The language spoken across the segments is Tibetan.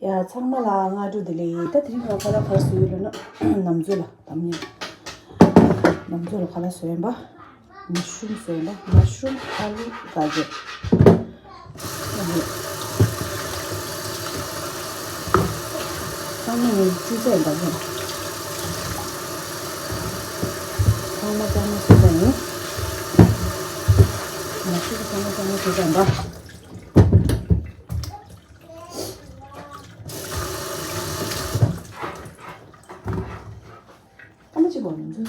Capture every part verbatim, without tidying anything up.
ཡ་ཚང་མ་ལ་སྔ་དྲོ་བདེ་ལེགས། ད་དེ་རིང་ང་ཁ་ལག་ག་རེ་བཟོ་ཡོད་ལབ་ན་ནམ་ཚོད་ལ་དམ་ཉེ་ནམ་ཚོད་ལ་ཁ་ལག་བཟོ་ཡིན་པ། མ་ཤུམ་བཟོ་ཡིན་པ། མ་ཤུམ་ཨ་ལུ་ག་ཅེ། ཚང་མ་ངས་བཅུ་ཚད་འདྲ་པོ། ཚང་མ་ཚང་མ་བཟོ་ཚད་ཡིན། མ་ཤུམ་ཚང་མ་ཚང་མ་བཟོ་ཚད་འདྲ། ཨ་མ་གཅིག་པོ་མི་འདུག་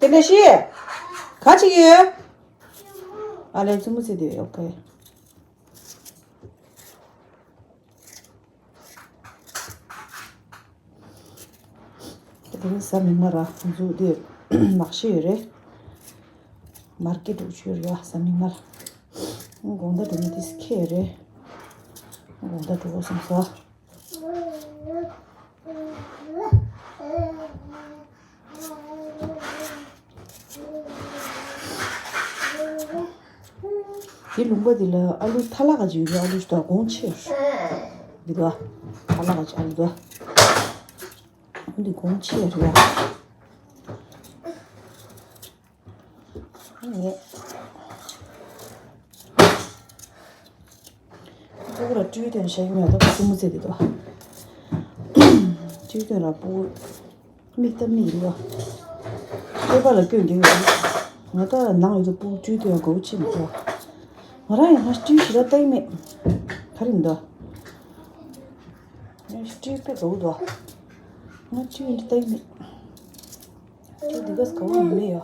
དེ་འདྲ་ཞིག་ག་ཅིག་ཡོད། ཨ་ལས་བཙུན་མོ་ཚེ་དེ་ཡོད་ཀི། དེ་རིང་གཟའ་མིག་དམར་ར་འཛུགས་དེ་མ་ཤེས་ཡོད་རེད། མར་ཀེ་འགྲོ་ཆོད་རེད་གཟའ་མིག་དམར། དགོང་དག་འགྲོ་མི་དེ་ཁེ་རེད། དགོང་དག་འགྲོ་བསམ་སོང་། དེ་ལུང་པ་དེ་ལ་ཨ་ལུ་ཐ་ལག་ག་ཅིག་ཡོད་རེད། ཨ་ལུ་ཞིག་དང་གོང་ཆེ་རེད་འདུག་ཐ་ལག་ག་ཅིག་ཨ་ལུ་འདུག་ཨ་ལུ་འདི་གོང་ཆེ་རེད། ངས་སྤུ་གུ་ལ་བཀྲུས་སྟོན་བྱ་གི་མེད་དོ། བཙུན་མོ་ཚེ་དེ་དོ། བཀྲུས་སྟོན་ལ་སྤུ་གུ་མིག་ལྟ་མིག་རེད་བ། སྤོས་པ་ལ་སྐྱོན་འདི་ཡོད། ང་ད་ནང་ཡོད་དོ་སྤུ་གུ་བཀྲུས་སྟོན་ཡང་དགོས་ཅི་མི་འདུག་ང་རང་ཡང་ང་བཀྲུས་ཞེ་དྲག་ལྟ་གི་མེད། ག་རེ་མི་འདུག་ང་བཀྲུས་དཔེ་དགའ་བོ་འདུག་ང་བཀྲུས་འདི་ལྟ་གི་མེད། ཁྱོད་འདི་ག་ས་ག་བ་མི་མེད་ཡ།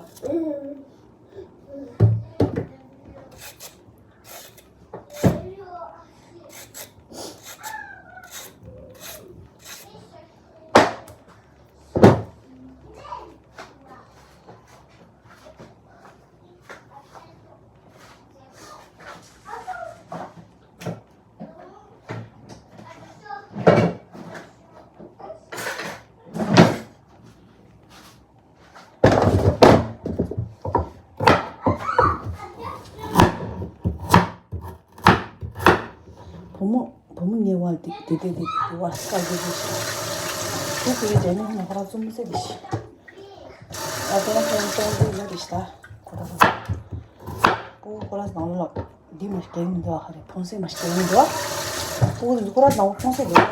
བུ་མོ་བུ་མོ་ཉེ་བ་དེ་དེ་དེ་དེ་དེ་བར་དཀའ་དགོས་དེ་ཞིག་དུ་གི་དེ་ནི་ཧ་ན་ཁོ་ར་བཙུན་མོ་ཚེ་དེ་ཞིག་ཨ་དེ་ར་ཁོ་ར་གཏོང་དགོས་ལ་དེ་ཞིག་ད་ཁོ་ར་ཁོ་ར་པོ་ཁོ་ར་ནང་ལོགས་འདི་མ་སྐྱེལ་མི་འདུག་ཧ་རེ་ཕོན་སེ་མ་སྐྱེལ་མི་འདུག་ཨ་པོ་ཁོ་ར་ནང་ཕོན་སེ་འདུག་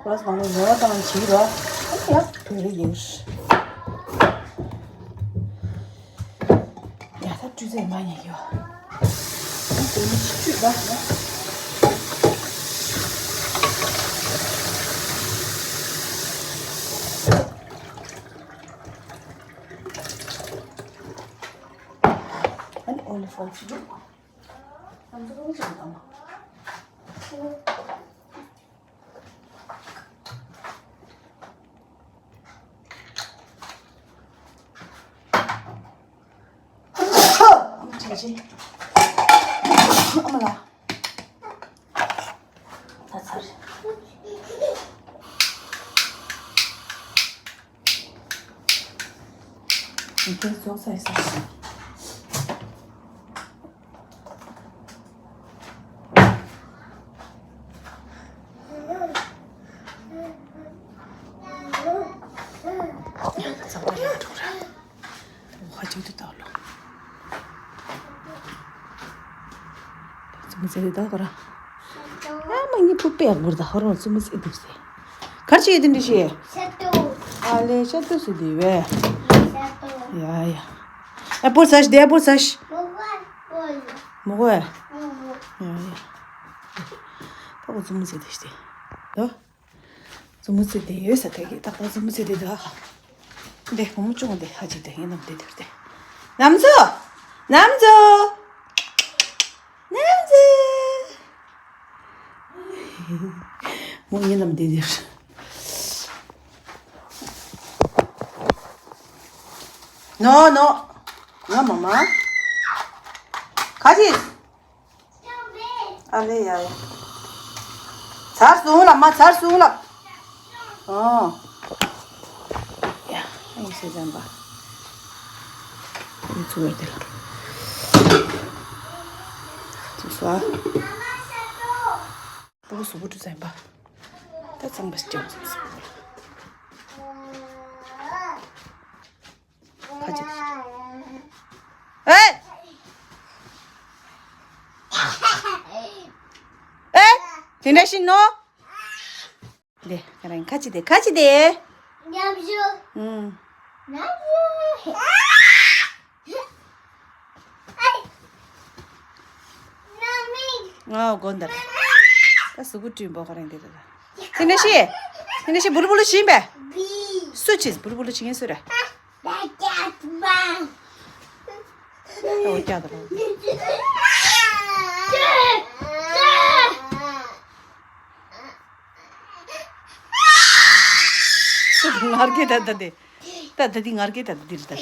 ཁོ་ར་ནང་ལོགས་ཉོ་བ་དང་བྱིས་རོགས་ཨ་ཡ་བོད་རིགས་ཡིན། ཡ་ད་བཀྲུས་ཚད་མ་ཉེ་གི་ཡོད། ཨ་དེ་ནི་བཀྲུས་པ་ཡ། ཨ་ནི་ཨོ་ལི་ཧྥོ་ཅི་འདུག་ང་ཚོ་ལོ་ཅིག་དང་། ཨ་མ་ལ། ད་ཚར། ཡི་གེ་རྫོགས་ཚར་ཡི་ས། ཧ་ཅང་དུ་ལྟ་ལོ། བཙུན་མོ་ཚེ་རིང་ད་ག་ར། ཨ་མ་ངའི་ཕུ་པའི་ཨ་བུར་ད་ཧ་རོ་བཙུན་མོ་ཚེ་འདུག་ཟེ། གར་ཅི་ཡེ་དེ་འདྲི་ཤེས། ཤ་ཏུ། ཨ་ལེ་ཤ་ཏུ་སི་དེ་བས། ཤ་ཏུ། ཡ་ཡ། ཨ་པོར་ཚ་ཤི་དེ་ཨ་པོར་ཚ་ཤི། མོ་གོ་ཨ། ཡ་ཡ། ད་གོ་བཙུན་མོ་ཚེ་དེ་ཤི་དེ། ད། བཙུན་མོ་ཚེ་དེ་ཡོད་ས་ཁ་གི་ཏག་ཏག་བཙུན་མོ་ཚེ་དེ་ད། འདི་བུ་མོ་ཅུང་དེ་ཧ་ཅིག་དེ་ཡིན་ནམ་དེ་དེར་དེ། ནམ་ཚོ། ནམ་ཚོ། ནམ་ཚོ། མོ་ཡིན་ནམ་དེ་དེར། ནོ་ནོ། ང་མ་མ། ག་ཅི། ཨ་ལེ་ཡ་ཡ། ཚར་སོང་ལ་མ་ཚར་སོང་ལ། ཨོ། ཡ། ཨ་ཡིན་ཟེར་ཙམ་པ། ཡིན་ཚུགས་པ་དེ་ལ། ཚུགས་སོ། ཨ། པོ་གཟུགས་པོ་འཁྲུ་ཙམ་པ། ད་གཙང་པ་ཞིག་བྱས་སོང་། ཁ་ཅིག་ཨེ། ཨེ། དེ་འདྲ་ཞིག་ནོ། དེ་ཁ་རང་ཁ་ཅིག་དེ་ཁ་ཅིག་དེ། ཉམས་ཞུ། ཨུམ། ཉམས་ཞུ། ཨ་དགོན་དར། ད་གཟུགས་པོ་བཀྲུས་འབོག་ཁ་རང་དེ་རེད། དེ་འདྲ་ཞིག་དེ་འདྲ་ཞིག་བུ་ལུ་བུ་ལུ་བྱིན་པས། སུ་བྱིན་བུ་ལུ་བུ་ལུ་བྱིན་ངེས་སུ་རེད། ཨོ་ཀྱ་དང་། ངར་སྐད་ད་ད་དེ། ད་ད་དེ་ངར་སྐད་ད་ད་དེ་རེད་ད།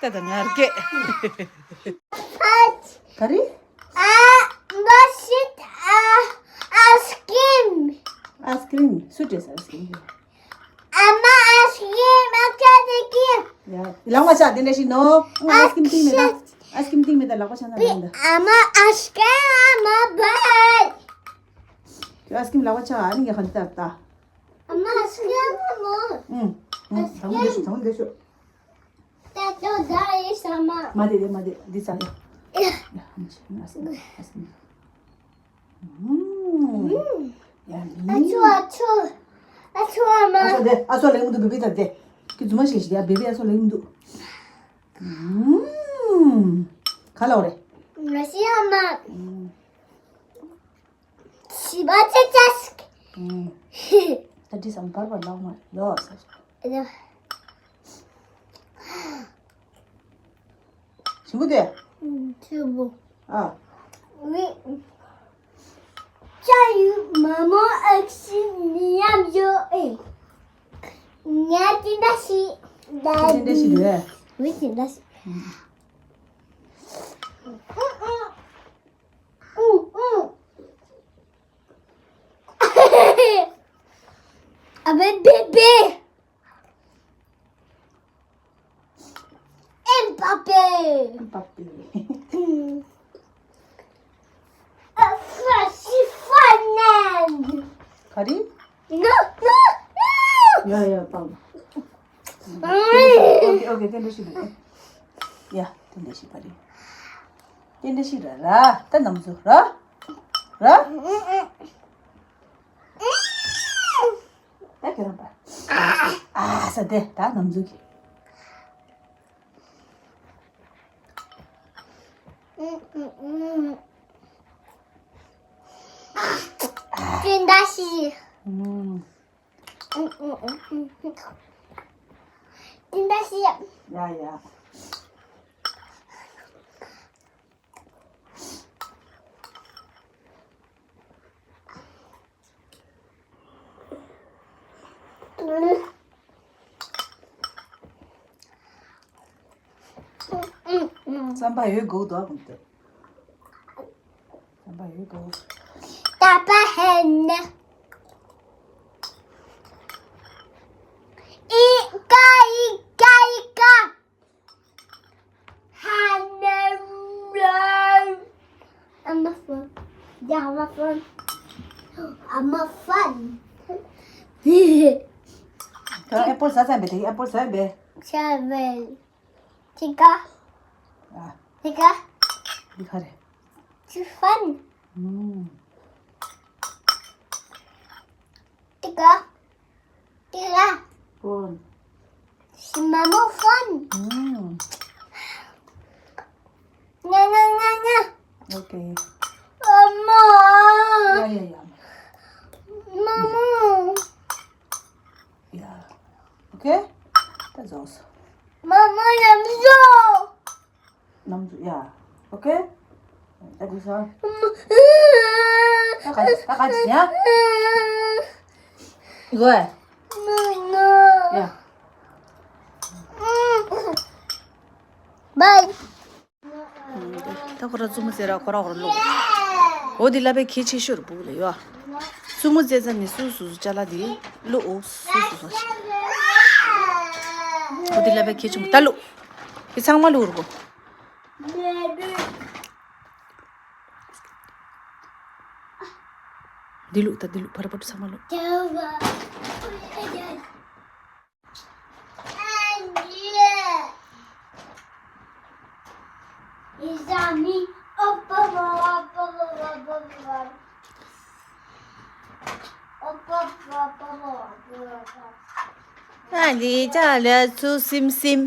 ད་ད་ངར་སྐད། ག་རེ། ཨ། མ་ཤི། ཨ། ཨ་སི་ཀྲིམ། ཨ་སི་ཀྲིམ་སུ་སྤྲད་ཨ་སི་ཀྲིམ། ཨ་མ་ཨ་སི་ཀྲིམ་ཨ་ཁ་དེ་ཀི། ཡ། ལག་པ་ཆག་དེ་འདྲ་ཞིག་ནོ། ཨ་སི་ཀྲིམ་སྟེང་མེད་ད། ཨ་སི་ཀྲིམ་སྟེང་མེད་ད་ལག་པ་ཆག་ན་ལ་ཡིན་ད། ཨ་མ་ཨ་སི་ཀྲིམ་ཨ་མ་བལ། ཨ་སི་ཀྲིམ་ལག་པ་ཆག་ཨ་ནི་ངས་ག་འདི་ལྟར་ལྟ། ཨ་མ་ཨ་སི་ཀྲིམ་ཨ་མ། ཨུམ། ཨུམ། ཨ་སི་ཀྲིམ། དང་པོ་འདི་ཤོག་དང་པོ་འདི་ཤོག་ད་ཅོ་ད་ཡེ་ས་མ། མ་དེ་དེ་མ་དེ་འདི་ཚ་ཡ། ཡ། ཡ། ཨ་མ་ཆེ་ཨ་སི་ཨ་སི། ཨུམ། ཡ་མི། ཨ་ཆོ་ཨ་ཆོ། ཨ་ཆོ་ཨ་མ། ཨ་ཆོ་དེ་ཨ་ཆོ་ལེགས་མི་འདུག་བེ་བེ་ད་དེ། ཁྱི་རྫུན་མ་ཤེས་ཤིག་ཡ་བེ་བེ་ཨ་ཆོ་ལེགས་མི་འདུག་ཨུམ། ག་ལ་བ་རེད། ང་ཤི་ཨ་མ། ཨུམ། ཤི་བ་ཅེ་ཅེ་སི། ཨུམ། ད་འདི་སམ་བར་བར་ལག་མ་ཡོ་ས། ཨ་ཡ། ཞིམ་པོ་དེ། ཞིམ་པོ། ཨ། ཅ་ཡུ་མ་མོ་ཨག་ཤི་ཉམས་ཡོ་ཨེ། ཉ་ཅི་འདྲ་ཞིག་ད་ཅི་འདྲ་ཞིག་རེད། ཝི་ཅི་འདྲ་ཞིག་ཨ་བེ་བེ་བེ། ཨེམ་པ་པེ། ཨེམ་པ་པེ། ཨ་ཧྥ་ཤི་ཧྥ་ནན། ག་རེ། ནོ་ནོ་ནོ། ཡ་ཡ་པང་། ཨོ་ཁེ་ཨོ་ཁེ་དེ་འདྲ་ཞིག་རེད། ཡ་དེ་འདྲ་ཞིག་པ་རེད། དེ་འདྲ་ཞིག་ར་ར་ད་ནམ་ཚོ་ར་ར། ད་ཁྱེད་རང་པ། ཨ་ས་དེ་ད་ནམ་ཚོ་གི། ཅི་འདྲ་ཞིག་ཨུམ། ཅི་འདྲ་ཞིག་ཡ་ཡ། རྩམ་པ་ཡོད་དགོས་འདུག་གོང་དུ། རྩམ་པ་ཡོད་དགོས། ད་པ་ཧེ་ན། ཨི་ཀ་ཨི་ཀ་ཨི་ཀ། ཧ་ན་ར། I'm a fun. Yeah, I'm a fun. I'm a fun. ད་ཨེ་པོལ་ཟ་ཙམ་པས་དེ་ཨེ་པོལ་ཟ་ཡིན་པས། ཆ་བས། ཏི་ཀ་ཨ། ཏི་ཀ་འདི་ག་རེད། ཆུ་ཧྥན། ཨུམ། ཏི་ཀ་ཏི་ཀ་པོན། ཤི་མ་མོ་ཧྥན། ཨུམ། ཉ་ཉ་ཉ་ཉ། ཨོ་ཀེ། ཨ་མ། ཡ་ཡ་ཡ། མ་མོ། ཡ། ཨོ་ཀེ། ད་རྫོགས་སོང་། མ་མོ་ཡ་མི་ཟོ། ནམ་ཟོ་ཡ། ཨོ་ཀེ། ད་དེ་ས། ད་ག་ད་ག་ཅི་ཡ། ཡོད། ཡ། Bye. ད་ཁོ་ར་བཙུན་མོ་བཙལ་ར་ཁོ་ར་ཁོ་ར་བླུག་འོ་འདི་ལ་པའི་གལ་ཆེ་ཤོས་རུ་བུག་ལ་ཡོད། བཙུན་མོ་བཙལ་ཙ་ནི་སུ་སུ་སུ་ཅ་ལག་འདི་བླུག་འོ་སུ་སུ་སུ། འོ་འདི་ལ་པའི་གལ་ཆེ་མོ་ད་བླུག་འདི་ཚང་མ་བླུག་རུ་གོ་འདི་བླུག་ད་འདི་བླུག་ཕར་ཕར་ཚང་མ་བླུག་ཨ་ལི་ཅ་ལ་ཚུ་སིམ་སིམ།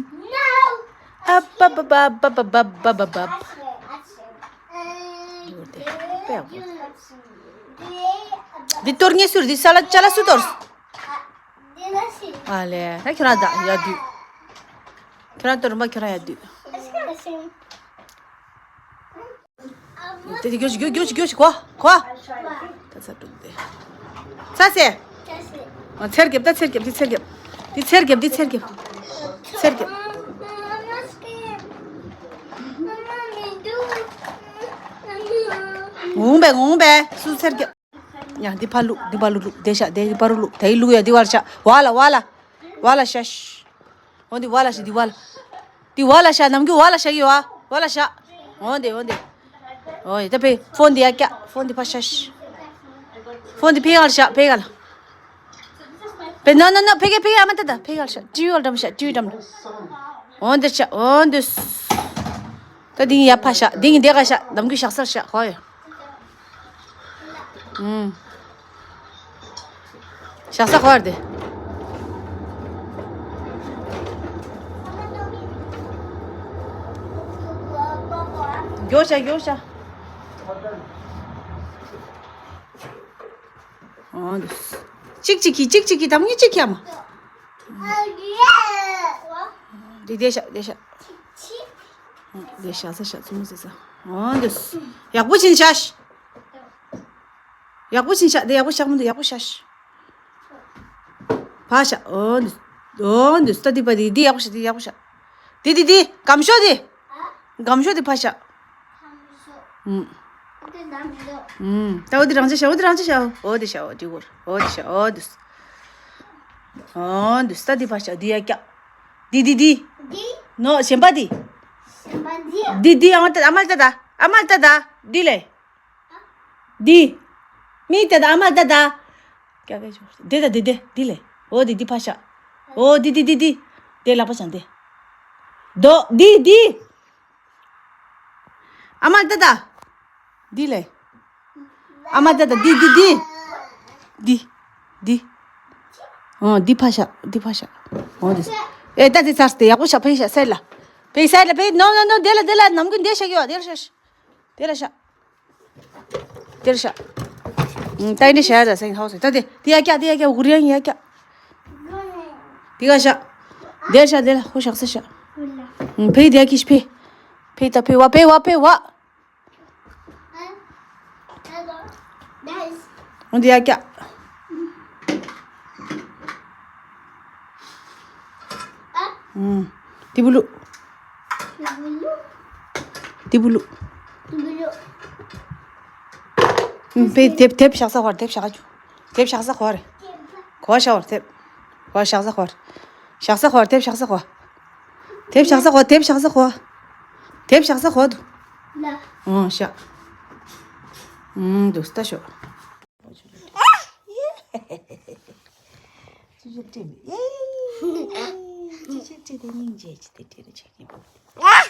ཨ་པ་པ་པ་པ་པ་པ་པ་པ་པ། འདི་གཏོར་ངེས་སུར་འདི་ས་ལ་ཅ་ལ་སུ་གཏོར། ཨ་ལེ་ད་ཁྱོད་རང་ད་ཡ་དུས། ཁྱོད་རང་གཏོར་མ་ཁྱོད་རང་ཡ་དུས། དེ་དེ་གྱོད་གྱོད་གྱོད་གྱོད་གོ་གོ། ད་ཚ་དྲུག་དེ། ཚ་སེ། ཨ་ཚེར་རྒྱབ་ད་ཚེར་རྒྱབ་དེ་ཚེར་རྒྱབ། དེ་ཚེར་རྒྱབ་དེ་ཚེར་རྒྱབ། ཚེར་རྒྱབ། འོང་བས་འོང་བས་སུ་ཚེར་རྒྱབ། ཡ་འདི་ཕར་བླུག་འདི་ཕར་བླུག་བླུག་དེ་ཤ་དེ་འདི་ཕར་བླུག་དེ་ཡི་བླུག་ཡ་འདི་བར་ཤ་བ་ལ་བ་ལ་བ་ལ་ཤ་ཤ། འོ་འདི་བ་ལ་ཤ་འདི་བ་ལ། འདི་བ་ལ་ཤ་ནམ་རྒྱུན་བ་ལ་ཤ་གི་བ་བ་ལ་ཤ། འོ་འདི་འོ་འདི། འོ་ཡ་ད་ཕེ་ཕོན་འདི་ཡ་ཀྱ་ཕོན་འདི་ཕར་ཤ་ཤ། ཕོན་འདི་ཕེ་ག་ལ་ཤ་ཕེ་ག་ལ། ཕེ་ན་ན་ན་ཕེ་ག་ཕེ་ག་ཨ་མ་ད་ད་ཕེ་ག་ལ་ཤ་ཊི་ཝི་འགྲམ་ཤ་ཊི་ཝི་འགྲམ། འོ་འདི་ཤ་འོ་འདི། ད་འདི་ཡ་ཕ་ཤ་འདི་འདི་ག་ཤ་ནམ་རྒྱུན་ཤ་སར་ཤ་ཧོ་ཡ། ཨུམ། ཞག་ས་ཁོར་དེ། མགྱོགས་ཤ་མགྱོགས་ཤ། ཨོ་འདུག་གཅིག་གཅིག་གིས་གཅིག་གཅིག་གིས་དམ་གཉིས་གཅིག་ཁྱམ། འདི་བསྡད་ཤག་བསྡད་ཤག་བསྡད་ཤག་ས་ཤག་བཙུན་མོ་ཟེར་ས། ཨོ་འདུག་ཡག་པོ་བྱིན་ཤག་ཡག་པོ་བྱིན་ཤག་དེ་ཡག་པོ་ཤག་མི་འདུག་ཡག་པོ་ཤག་ཕ་ཤག་ཨོ་འདུག་ཨོ་འདུག་ད་འདི་པ་འདི་འདི་ཡག་པོ་ཤག་འདི་ཡག་པོ་ཤག་འདི་འདི་འདི་སྒམ་ཤོག་འདི། སྒམ་ཤོག་འདི་ཕ་ཤག་ཨུམ། ཨུམ། ད་འོ་འདི་རང་ཅི་ཤག་འོ་འདི་རང་ཅི་ཤག་འོ་འདི་ཤག་འོ་འདི་གོར་འོ་འདི་ཤག་འོ་འདུག་ཨོ་འདུག་ད་འདི་ཕ་ཤག་འདི་ཡ་ཀྱག་འདི་འདི་འདི། འདི། ནོ་གཞན་པ་འདི། གཞན་པ་འདི། འདི་འདི་ཨ་མ་ལྟ་ཨ་མ་ལྟ་ད་ཨ་མ་ལྟ་ད་འདི་ལས། འདི། མིག་ལྟ་ད་ཨ་མ་ལྟ་ད། ཀྱ་ཀྱ་ཅོ། དེ་ད་དེ་དེ་འདི་ལས། འོ་འདི་འདི་ཕ་ཤག་འོ་འདི་འདི་འདི་འདི། དེ་ལག་པ་བྱང་དེ། དོ་འདི་འདི། ཨ་མ་ལྟ་ད། འདི་ལས། ཨ་མ་ལྟ་ད་འདི་འདི་འདི། འདི། འདི། འོ་འདི་ཕ་ཤག་འདི་ཕ་ཤག་འོ་འདི། ཨེ་ད་དེ་ཚར་ཏེ་ཡག་པོ་ཤག་ཕེ་ཤག་སེར་ལ། ཕེ་སེར་ལ་ཕེ་ནོ་ནོ་ནོ་དེ་ལ་དེ་ལ་ནམ་རྒྱུན་དེ་ཤག་ཡོད་དེ་ལ་ཤག་དེ་ལ་ཤག་དེར་ཤག་ཨུམ། ད་ཡིན་ནི་ཤ་ཡ་ད་སེང་ཧའོ་སེ་ད་དེ་དེ་ཡ་ཀྱ་དེ་ཡ་ཀྱ་འུར་ཡ་ཡ་ཀྱ་དེ་ག་ཤག་དེར་ཤག་དེ་ལ་ཧུ་ཤག་སེ་ཤག་ཨུམ། ཕེ་དེ་ཡ་ཀྱི་ཕེ། ཕེ་ད་ཕེ་བ་ཕེ་བ་ཕེ་བ། འོ་དེ་ཡ་ཀྱ་ཨུམ། ཏི་བུ་ལུ། ཏི་བུ་ལུ། ཨུམ། པེ་དེབ་དེབ་བཞག་ས་ཧོར་དེབ་བཞག་ཅུ། དེབ་བཞག་ས་ཧོར། གོ་ཤ་ཧོར་དེབ། ཧོར་བཞག་ས་ཧོར། བཞག་ས་ཧོར་དེབ་བཞག་ས་ཧོ། དེབ་བཞག་ས་ཧོ་དེབ་བཞག་ས་ཧོ། དེབ་བཞག་ས་ཧོ་དུ། ཨོ་ཤ། ཨུམ། དུ་སྟ་ཤོ། ཅུ་ཅུ་ཏྲི་མི། ཨེ། ཅུ་ཅུ་ཏྲི་དེ་སྙིང་རྗེ་ཅི་དེ་ཏྲི་རུ་ཆེ་གི། ཨེ།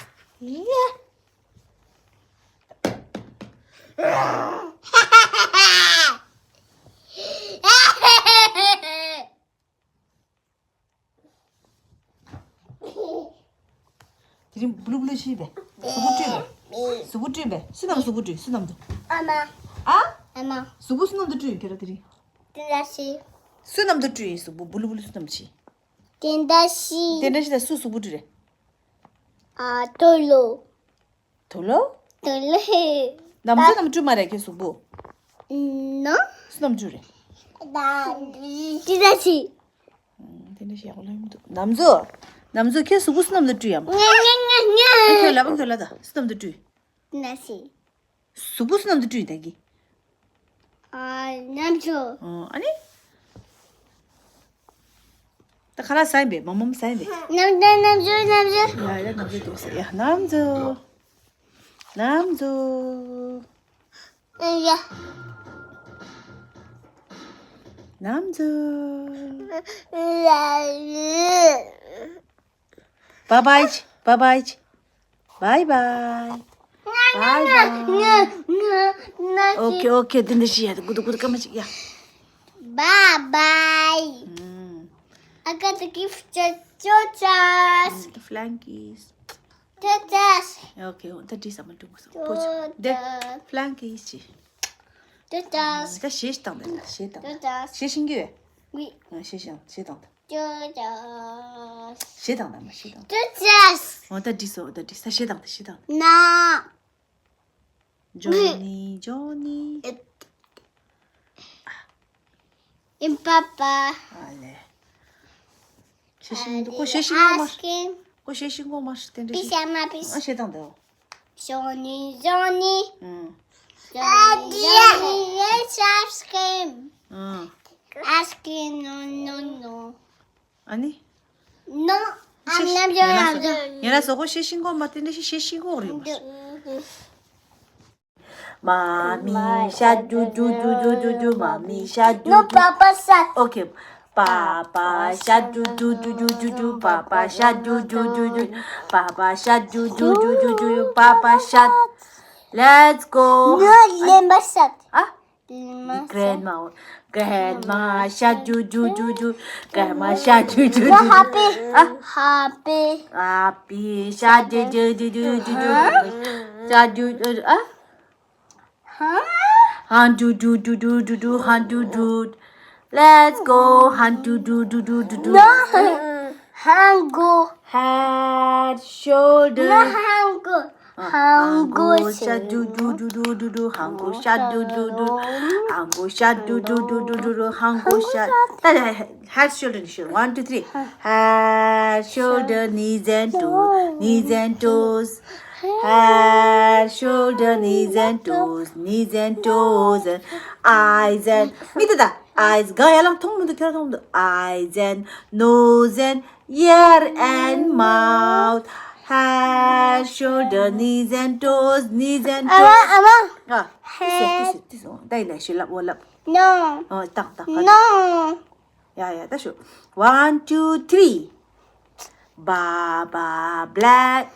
དེ་རིང་སྦུ་ལུ་སྦུ་ལུ་ཤི་བས། གཟུགས་པོ་བཀྲུས་བས། གཟུགས་པོ་བཀྲུས་བས། སུ་ནམ་གཟུགས་པོ་བཀྲུས། སུ་ནམ་དུ། ཨ་མ། ཨ། ཨ་མ། གཟུགས་པོ་སུ་ནམ་དུ་བཀྲུས་ཁྱོད་ར་དེ་རིང་། དེ་འདྲ་ཤི། སུ་ནམ་དུ་བཀྲུས་གཟུགས་པོ་སྦུ་ལུ་སྦུ་ལུ་སུ་ནམ་ཤི། དེ་འདྲ་ཤི། དེ་འདྲ་ཤི་ད་སུ་གཟུགས་པོ་བཀྲུས་རེད། ཨ་ཏོ་ལོ། ཏོ་ལོ། ཏོ་ལོ་ཧེ། ནམ་སུ་ནམ་བཀྲུས་མ་རེད་ཁྱོད་གཟུགས་པོ། ནོ། སུ་ནམ་བཀྲུས་རེད། ད་དེ་འདྲ་ཤི། དེ་འདྲ་ཤི་ཡག་པོ་ལབ་མི་འདུག་ནམ་ཟོ། ནམ་ཟོ་ཁྱོད་གཟུགས་པོ་སུ་ནམ་དུ་བཀྲུས་ཡམ། ཉ་ཉ་ཉ་ཉ། ཨ་ཁྱོད་ལབ་ཁྱོད་ལབ་ད་སུ་ནམ་དུ་བཀྲུས། ན་སི། གཟུགས་པོ་སུ་ནམ་དུ་བཀྲུས་ད་གི། ཨ། ནམ་ཚོ། ཨོ། ཨ་ནི། ད་ཁ་ལག་ཟ་ཡིན་པས། མ་མོམ་ཟ་ཡིན་པས། ནམ་ཚོ། ནམ་ཚོ། ནམ་ཚོ། ཡ་ཡ། ནམ་ཚོ་འདུག་ཟེར། ཡ། ནམ་ཚོ། ནམ་ཚོ། ཡ། ནམ་ཚོ། ཡ་ཡ། Bye bye. Bye bye. Bye bye. Bye bye. Okay, okay. དེ་འདྲ་ཞིག་ཡ། དེ་གུ་དུ་གུ་དུ་སྐར་མ་ཞིག་ཡ། Bye bye. ཨུམ། I got the gift of Georgia's. Flankies. Georgia's. Okay. ད་འདྲི་ས་མ་འགྲོ་གོ་སོང་། པོ་ཆ། དེ་Flankies ཅི། Georgia's. ད་གཞས་ཤིག་བཏང་། ད་གཞས་བཏང་། Georgia's. གཞས་ཤེས་ཀྱི་ཡོད། Oui. ཨ། གཞས་ཤིག་གཞས་བཏང་ད། ཅོ་ཅོ། གཞས་བཏང་དང་མ། གཞས་བཏང་དང་། ཅོ་ཅོ། འོ། ད་འགྲིག་སོང་། འོ། ད་འགྲིག་ས། གཞས་བཏང་དང་། གཞས་བཏང་དང་། ན། ཇོ་ནི། ཇོ་ནི། ཨིན་པ་པ། ཨ་ལེ། གཞས་ཤིག་ཁོ་གཞས་ཤིག་ངོ་མ། ཁོ་གཞས་ཤིག་ངོ་མ་དེ་འདྲ་ཞིག Pijama, pijama. ཨ། གཞས་བཏང་དང་། Johnny, Johnny. ཨུམ། Johnny, Johnny, let's ice cream. ཨུམ། Ice cream, no, no, no. ཨ་ནི། No, I'm not ཉན་ན་སོ། ཉན་ན་སོ། ཁོ་གཞས་ཤིག་ངོ་མ་དེ་འདྲ་ཞིག་གཞས་ཤིག་ངོ་རེད་མ། མ་མི་ཤ་ཇུ་ཇུ་ཇུ་ཇུ་ཇུ། མ་མི་ཤ་ཇུ། No, Papa shark. Okay. Papa shark ཇུ་ཇུ་ཇུ་ཇུ་ཇུ་ཇུ། Papa shark ཇུ་ཇུ་ཇུ་ཇུ། Papa shark ཇུ་ཇུ་ཇུ་ཇུ་ཇུ། Papa shark. Let's go. No, Lemma shark. ཨ། Lemma shark. Grandma. Grandma shark ཇུ་ཇུ་ཇུ་ཇུ། Grandma shark ཇུ་ཇུ་ཇུ། No, happy. ཨ། Happy. Happy shark ཇུ་ཇུ་ཇུ་ཇུ་ཇུ། Shark ཇུ་ཇུ། ཨ། Huh? Hunt ཇུ་ཇུ་ཇུ་ཇུ་ཇུ་ཇུ། Hunt ཇུ་ཇུ། Let's go. Hunt ཇུ་ཇུ་ཇུ་ཇུ་ཇུ་ཇུ། No. Hango. Head, shoulder. No, hango. Hango shark ཇུ་ཇུ་ཇུ་ཇུ་ཇུ་ཇུ། Hango shark ཇུ་ཇུ་ཇུ། Hango shark ཇུ་ཇུ་ཇུ་ཇུ་ཇུ། Hango shark. ད་head, shoulder, knees, shoulders. One, two, three. Head, shoulder, knees and toes, knees and toes. Head, shoulder, knees and toes, knees and toes. Eyes and, མིག་ད་ད། Eyes. ག་ཡ་ལང་མཐོང་མི་འདུག་ཁྱོད་མཐོང་མི་འདུག Eyes and nose and ear and mouth. Head, shoulder, knees and toes, knees and toes. ཨ་མ། ཨ་མ། ཨ། ཏི་སི་ཏི་སི་ཏི་སི། ད་ཡིན་ན་ཞུ་ལབ། འོ་ལབ། No. ཨོ། བཏང་བཏང་། No. ཡ་ཡ། ད་ཞུ། One, two, three. Baba black.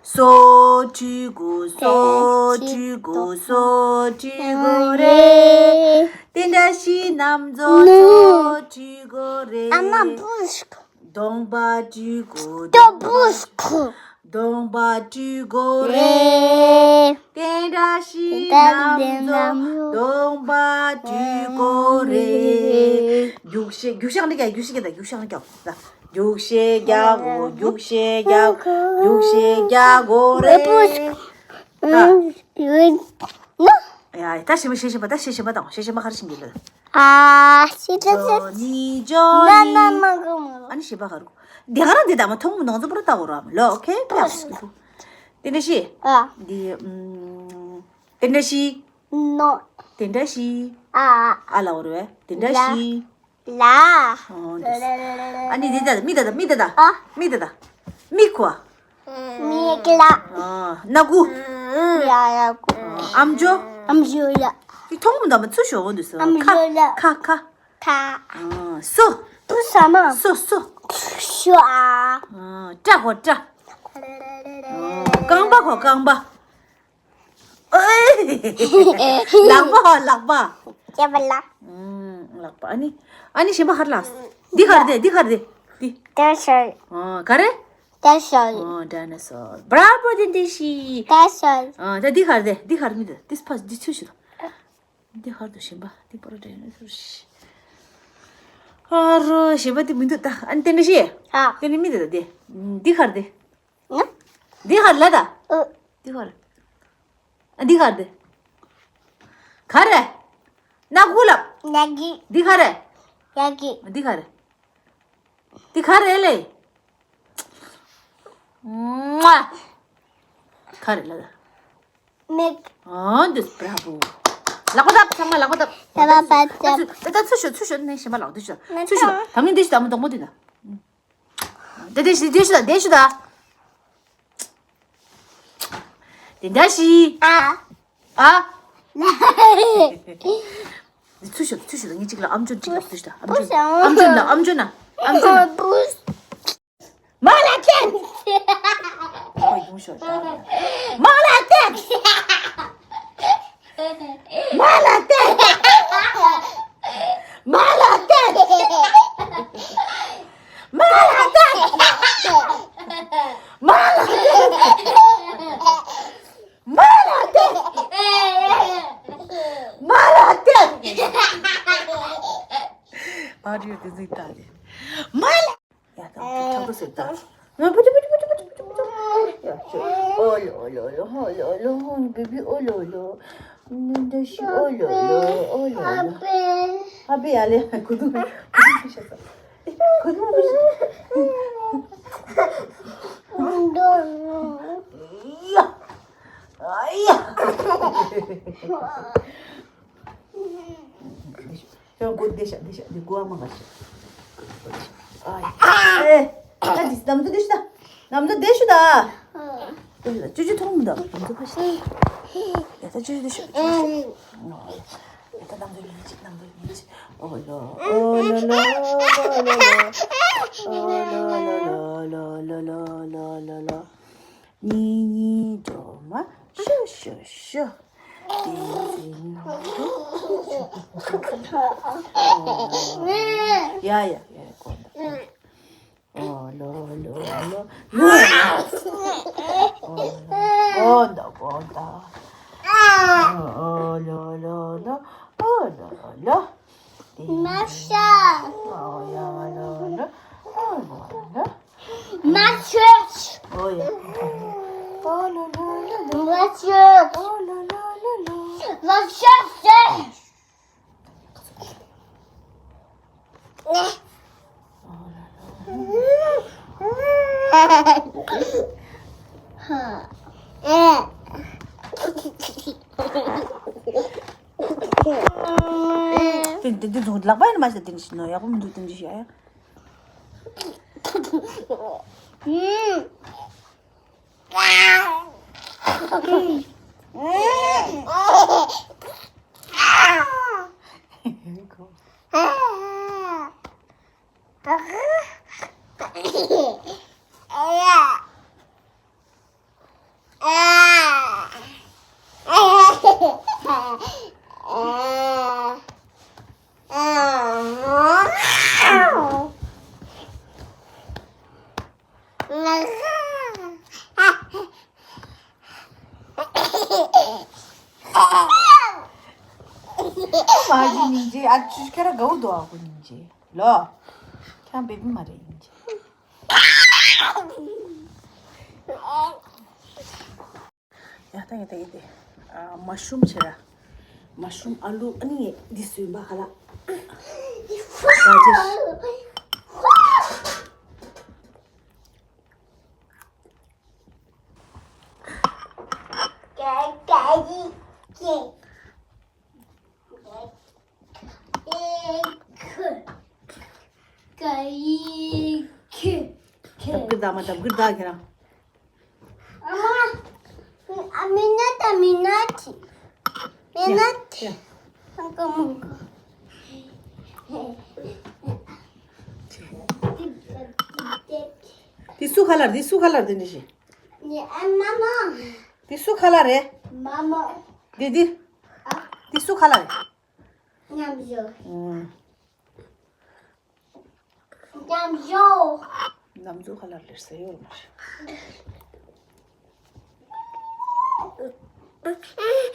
སོ་བཀྲུས་གོ་སོ་བཀྲུས་གོ་སོ་བཀྲུས་གོ་རེད། དེ་འདྲ་ཞིག་ནམ་ཚོ་སོ་བཀྲུས་གོ་རེད། ཨ་མ། སྡོང་པ་བཀྲུས་གོ་སྡོང་པ། སྡོང་པ་བཀྲུས་གོ་རེད། དེ་འདྲ་ཞིག་ནམ་ཚོ་སྡོང་པ་བཀྲུས་གོ་རེད། རྒྱུག་ཤེས། རྒྱུག་ཤག་ནི་ཀྱང་རྒྱུག་ཤེས་ཀྱི་ད། རྒྱུག་ཤག་ནི་ཀྱང་ད། རྒྱུག་ཤེས་རྒྱག་གོ་རྒྱུག་ཤེས་རྒྱག་རྒྱུག་ཤེས་རྒྱག་གོ་རེད། ད། ཡ། ད་ཞིམ་པ། གཞས་ཞིམ་པ། ད་གཞས་ཞིམ་པ་དང་། གཞས་ཞིམ་པ་ག་རེ་ཤེས་ཀྱི་ལ། ཨ། ཤེས་ཀྱི་ལ། ཇོ་ནི་ཇོ་ནི། ན་ན་མ་གོ་མ་གོ། ཨ་ནི་གཞས་པ་ག་རེ་གོ། དེ་ག་རང་དེ་ད་མ་མཐོང་མི་ནང་ཚོ་པོ་ར་ལྟ་གོ་ར་མ་ལོ། ཨོ་ཁེ། པེ་ཨ་སི་ཀི་ཕུ། དེ་འདྲ་ཞིག་ཨ། དེ་ཨམ། དེ་འདྲ་ཞིག་ནོ། དེ་འདྲ་ཞིག་ཨ། ཨ་ལ་འོ་རེད་པས། དེ་འདྲ་ལ། ཞིག་ལ། ཨོ། འདི། ཨ་ནི་འདི་ད་མིག་ད་ད། མིག་ད་ད། ཨ། མིག་ད་ད། མིག་གོ། མིག་ལ། ཨ། སྣ་ཁུག་ཡ་ཡ་ཁུག་ཨ། ཨམ་ཅོག་ཨམ་ཅོག་ལ། འདི་མཐོང་མི་འདུག་མ། ཚུར་ཤོག་འོ་འདུག་སོ། ཨམ་ཅོག་ལ། ཁ་ཁ་ཁ། ཨ། སོ། སོ་ས་མ། སོ་སོ། ཤོ་ཨ། ཨ། སྐྲ་གོ་སྐྲ། ཨ། རྐང་པ་གོ་རྐང་པ། ཨོའི། ལག་པ། ལག་པ། ལག་པ་ལ། ཨུམ། ལག་པ། ཨ་ནི། ཨ་ནི་གཞན་པ་ག་རེ་ལ། འདི་ག་རེ་རེད། འདི་ག་རེ་རེད། འདི། ཌའི་ནོ་སོར། ཨོ། ག་རེ། ཌའི་ནོ་སོར། ཨོ། ཌའི་ནོ་སོར། བྷ་ར་བྷོ། དེ་འདྲ་ཞིག་ཌའི་ནོ་སོར། ཨོ། ད་འདི་ག་རེ་རེད། འདི་ག་རེ་མི་འདུག་འདི་ཕ། འདི་ཚུར་ཞིག་ལ། འདི་ག་རེ་འདུག་གཞན་པ། འདི་བྷ་ར་ཌའི་ནོ་སོར་ཞིག་ཨ་རོ། གཞན་པ་འདི་མི་འདུག་ད། ཨ་ནི་དེ་འདྲ་ཞིག་ཨ། དེ་ནི་མི་འདུག་ད་དེ། འདི་ག་རེ་རེད། ན། འདི་ག་རེ་ལ་ད། ཨུ། འདི་ག་རེ། ཨ། འདི་ག་རེ་རེད། ག་རེ། སྣ་ཁུག་ལ། ཡ་གི། འདི་ག་རེ། ཡ་གི། འདི་ག་རེ། འདི་ག་རེ་ལེ། མ། ག་རེ་ལ་ད། མིག་ཨ་འདུས། བྷ་ར་བྷོ། ལག་པ་བརྡབ། ཚང་མ་ལག་པ་བརྡབ། ལག་པ་བརྡབ། ད་ཚུར་ད་ཚུར་ཤོག་ཚུར་ཤོག་ནས་གཞན་པ་ལག་འདུས་ཤོག་ཚུར་ཤོག་ད་མིན་འདི་ཤི་ད་མོ་དོག་མོ་འདི་ན། དེ་དེ་ཤི་དེ་ཤི་ད་དེ་ཤི་ད། དེ་འདྲ་ཤི། ཨ། ཨ། ཚུར་ཤོག་ཚུར་ཤོག་ངས་གཅིག་ལ་ཨམ་ཅོག་གཅིག་ལ་ཚུར་ཤོག་ཨམ་ཅོག་ལ་ཨམ་ཅོག་ན་ཨམ་ཅོག་ན། མ་ལ་ཏེ། ཨོ་ཡུང་ཤོར་ད། མ་ལ་ཏེ། མ་ལ་ཏེ། མ་ལ་ཏེ། མ་ལ་ཏེ། མ་ལ་ཏེ། མ་ལ་ཏེ། མ་ལ་ཏེ། ཨ་རིའི་དེ་ཟིག་ད་ལེ། མ་ལ། ཡ་ད་ཐག་ཏུ་ཟེར་ད། ང་པུ་ཅུ་པུ་ཅུ་པུ་ཅུ་པུ་ཅུ་པུ་ཅུ། ཡ་ཅོ། ཨོ་ལོ་ཨོ་ལོ་ཨོ་ལོ་ཨོ་ལོ་ཨོ་ལོ། བེ་བི་ཨོ་ལོ་ཨོ་ལོ། ནུ་འདྲ་ཤི་ཨོ་ལོ་ཨོ་ལོ་ཨོ་ལོ་ཨོ་ལོ། ཨ་བེ་ཨ་ལེ་གུ་དུ་གུ་དུ་ཤ་ས། གུ་དུ་གུ་ཤ། ཡ། ཨ་ཡ། ཡང་སྒོ་བདེ་ཤག་བདེ་ཤག་འདི་སྒོ་ཨ་མ་ག་ཤག་ཨ་ཡ། ཨེ། ད་འདི་ནམ་དུ་བདེ་ཤུ་ད། ནམ་དུ་བདེ་ཤུ་ད། བདེ་ཤུ་ད། ཅུ་ཅུ་ཐོང་མི་འདུག་ནམ་དུ་ཕ་ཤི། ཡ་ད་ཅུ་ཅུ་བདེ་ཤུ། ཡ་ད་ནམ་དུ་ཉིན་གཅིག་ནམ་དུ་ཉིན་གཅིག་ཨོ་ལོ། ཨོ་ལོ་ལོ་ལོ་ལོ། ཨོ་ལོ་ལོ་ལོ་ལོ། ཉི་ཉི་སྒྲོལ་མ་ཤོ་ཤོ་ཤོ། ཡ་ཡ་ཡ་གོ་འདུག་ཨོ་ལོ་ལོ་ལོ། ཨོ་ལོ་གོ་འདུག་ཨོ་ལོ་ལོ་ལོ། ཨོ་ལོ་ལོ། མ་ཤ། ཨོ་ཡ་ལོ་ལོ། ཨོ་ལོ་ལོ། མ་ཤོད། ཨོ་ཡ། ཨོ་ལོ་ལོ་ལོ་ལོ། མ་ཤོད། ཨོ་ལོ་ལོ་ལོ་ལོ། མ་ཤོད། དེ་དེ་དེ་ཚོ་ལག་པ་ཡིན་མ་ཤེས་དེ་འདྲ་ཞིག་ནོ་ཡག་པོ་མི་འདུག་དེ་འདྲ་ཞིག་ཡ། མ་གི་སྙིང་རྗེ། ཨ་ཅུ་ཁྱེད་ར་དགའ་བོ་འདུག་ཨ་ཁུ་སྙིང་རྗེ་ལོ། ཁྱང་བེ་བི་མ་རེད་སྙིང་རྗེ། ཡ་ད་ཡ་ད་ཡ་ད། ཨ་མ་ཤུམ་བྱེད་ར། མ་ཤུམ་ཨ་ལུ་ཨ་ནི་འདི་སུ་ཡིན་པ་ཧ་ལ། ག་ཅེ། ཁྱོད་ཀྱིས་ད་མ་ད་གུར་ད་ཁྱེད་རང་། ཨ་མ། ཨ་མི་ན་ད་མི་ན་ཏི། མི་ན་ཏི། ཡ། ཧང་ཀ་མོང་ཀ། དེ་སུ་ཁ་ལར་དེ་སུ་ཁ་ལར་དེ་འདྲ་ཞིག་ཨ་མ་མ། དེ་སུ་ཁ་ལར་རེད། མ་མ། དེ་དེ། ཨ། དེ་སུ་ཁ་ལར་རེད། ཉམས་བཞག་ཨང་། ཉམས་བཞག་ནམ་ཚོ་ཁ་ལར་ལེར་ཟེར་ཡོད་མ་རེད།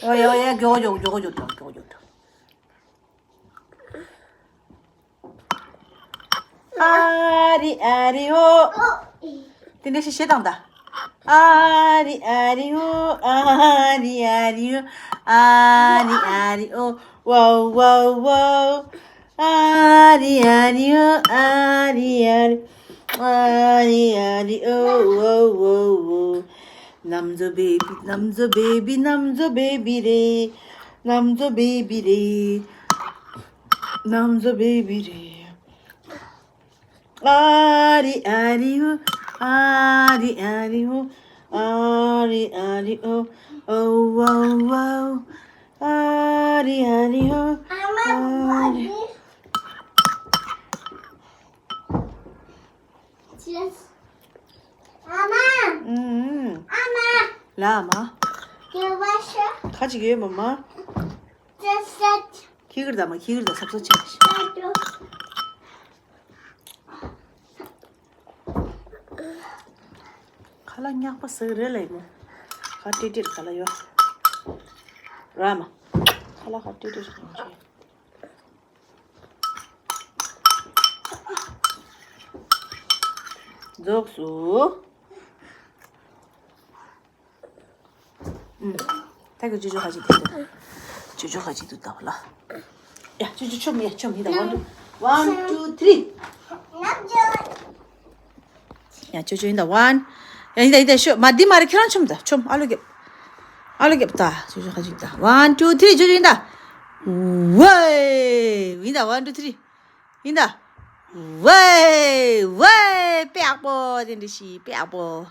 ཨོ་ཡ་ཨོ་ཡ། མགྱོགས་མགྱོགས་མགྱོགས་མགྱོགས་མགྱོགས་མགྱོགས། ཨ་རི་ཨ་རི་ཨོ། དེ་འདྲ་ཞིག་བཤད་དང་ད། ཨ་རི་ཨ་རི་ཨོ། ཨ་རི་ཨ་རི་ཨོ། ཨ་རི་ཨ་རི་ཨོ། ཝའོ་ཝའོ་ཝའོ། ཨ་རི་ཨ་རི་ཨོ། ཨ་རི་ཨ་རི། ཨ་རི་ཨ་རི་ཨོ། ཝའོ་ཝའོ་ཝའོ། ནམ་ཛོ་བེ་བི། ནམ་ཛོ་བེ་བི། ནམ་ཛོ་བེ་བི་རེད། ནམ་ཛོ་བེ་བི་རེད། ནམ་ཛོ་བེ་བི་རེད། ཨ་རི་ཨ་རི་ཧུ། ཨ་རི་ཨ་རི་ཧུ། ཨ་རི་ཨ་རི་ཨོ། ཨོ་ཝའོ་ཝའོ། ཨ་རི་ཨ་རི་ཧུ། ཨ་རི། ཨ་མ། ཨུམ། ཨ་མ། ལ་མ། ཁ་ཅིག་ཡོད་མ་མ། ཁྱི་གིར་ད་མ། ཁྱི་གིར་ད་སབ་སབ་ཆེ་ཆེ། ཁ་ལག་ཉག་པ་ཟིག་རེད་ལ་ཡིན་ནོ། ཁ་ཏིག་ཏིག་ཁ་ལག་ཡོད། ར་མ། ཁ་ལག་ཁ་ཏིག་ཏིག་ཡོད། རྫོགས་སོ། ཨུམ། ད་གི་ཅོ་ཅོ་ཁ་ཅིག་དེ་འདུག་ཅོ་ཅོ་ཁ་ཅིག་འདུག་ད་བ་ལ། ཡ་ཅོ་ཅོ་ཆོམ། ཡ་ཆོམ། ཡིན་ད། One two, one, two, three. ཡ་ཅོ་ཅོ་ཡིན་ད། One. ཡ་ཡིན་ད་ཡིན་ད། ཤོ་མ་འདི་མ་རེད། ཁྱེད་རང་ཆོམ་ད། ཆོམ། ཨ་ལོ་རྒྱབ། ཨ་ལོ་རྒྱབ་ད། ཅོ་ཅོ་ཁ་ཅིག་ད། One, two, three. ཅོ་ཅོ་ཡིན་ད། ཝེ། ཡིན་ད། One, two, three. ཡིན་ད། ཝེ། ཝེ། པེག་པོ། དེ་འདྲ་ཞིག་པེག་པོ།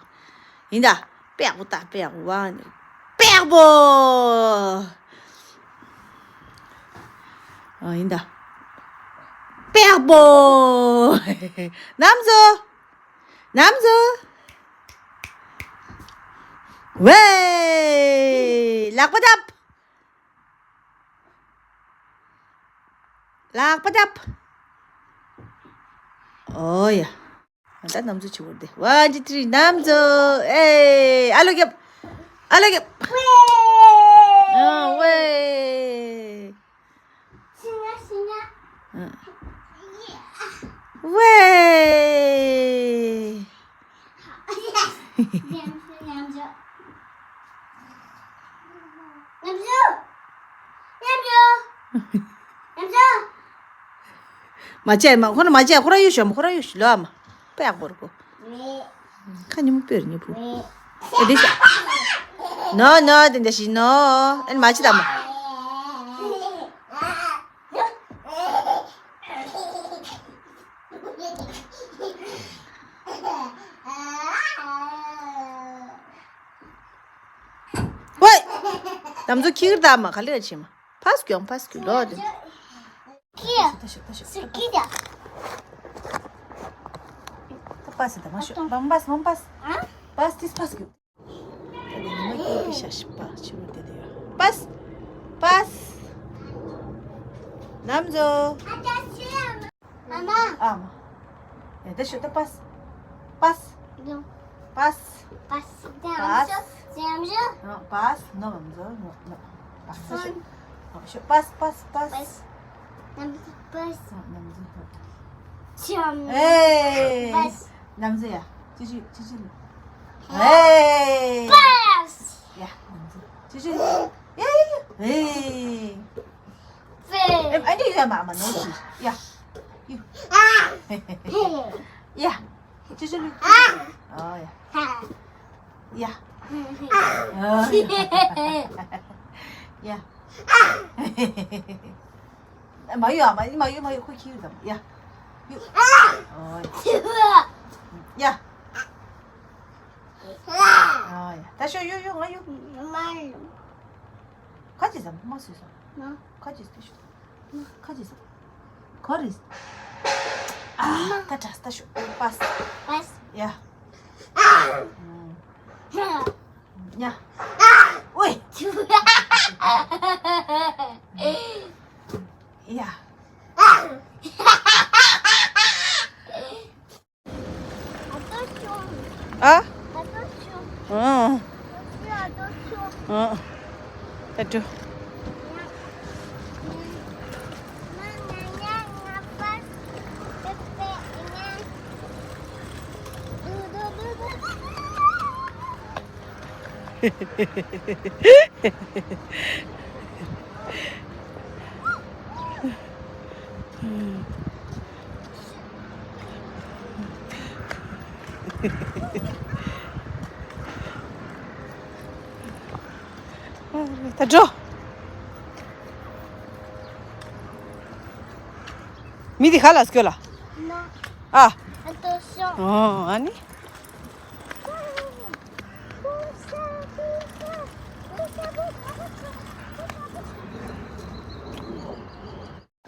ཡིན་ད། པེག་པོ་ད། པེག་པོ། ཝ། པེག་པོ། ཨ། ཡིན་ད། པེག་པོ། ནམ་ཛོ། ནམ་ཛོ། ཝེ། ལག་པ་བརྡབ། ལག་པ་བརྡབ། ཨོ་ཡ། ད་ནམ་ཛོ་ཆེ་བོ་དེ། One, two, three. ནམ་ཛོ། ཨེ། ཨ་ལོ་རྒྱབ། ཨ་ལོ་རྒྱབ། ཨ། ཝེ། ཨ། ཝེ། མ་བྱས་མ། ཁོ་ན་མ་བྱས། ཁོ་རང་གཡུག་ཤོག་མ། ཁོ་རང་གཡུག་ཤོག་ལོ་ཨ་མ། པེག་པོ་རེད་ཁོ། ཁ་ཉིན་མོ་དཔེར་ཉིན་པོ། ཨེ་འདི་ཤ། ནོ་ནོ། དེ་འདྲ་ཞིག་ནོ། ཨེ་མ་བྱེད་ད་མ། ཝེ། ནམ་ཛོ་ཁྱི་གིར་ད་མ། ག་ལེར་ཕྱིན་མ། ཕ་སྐྱོང་ཕ་སྐྱོང་ལོ་དེ། ཁྱི། ད་ཤོག་ད་ཤོག་ད་ཁྱི་ད། ད་པ་སི་ད་མ་ཤོག་མ་པ་སི་མ་པ་སི། ཨ། པ་སི་ཏིས་པ་སི་གྱོ། ད་དེ་ཉི་མ་སྐྱེས་པའི་ཤ་ཤི་པ་ཕྱི་རུ་དེ་དེ་ཡོད། པ་སི། པ་སི། ནམ་ཛོ། ཨ་མ། ཨ་མ། ཡ་ད་ཤོག་ད་པ་སི། པ་སི། པ་སི། པ་སི། ཨ། པ་སི། ནོ་ནམ་ཛོ། ནོ་ནོ། པ་སི་ཤོག་ཨ་ཤོག་པ་སི། པ་སི། པ་སི། པ་སི། ཨ། ནམ་ཛོ། ཨེ། པ་སི། ནམ་ཛོ་ཡ། ཅི་ཅི་ཅི་ཅི། ཨེ། པ་སི། ཡ། ནམ་ཛོ། ཅི་ཅི། ཡ་ཡ་ཡ། ཨེ། ཨེ། ཨེ་འདྲ་ཡོད་མ་མ་ནོ་ཅི། ཡ། ཡུ། ཡ། ཅི་ཅི་ལུ། ཨོ་ཡ། ཡ། ཨོ་ཡ། ཡ། མ་ཡུ་ཨ་མ་མ་ཡུ་མ་ཡུ། ཁོ་ཁྱི་ཡུ་དམ། ཡ། ཡུ། ཨོ་ཡ། ཡ། ཨོ་ཡ། ད་ཤོག་ཡུ་ཡུ། ང་ཡུ། ཁ་ཅིག་ཟ་མ་སུས་ཟ། ཁ་ཅིག་ཟ་ཤོག་ཁ་ཅིག་ཟ། གོ་རེད། ཨ། ད་དྲག་ད་ཤོག་པ་སི། པ་སི། ཡ། ཡ། ཨོའི། ཡ། ཨ། ཨ། ཨ། ད་འགྲོ། ད་འགྲོ། མི་འདི་ག་ལ་སྐྱོད་ལ། ཨ། Attention. ཨོ། ཨ་ནི།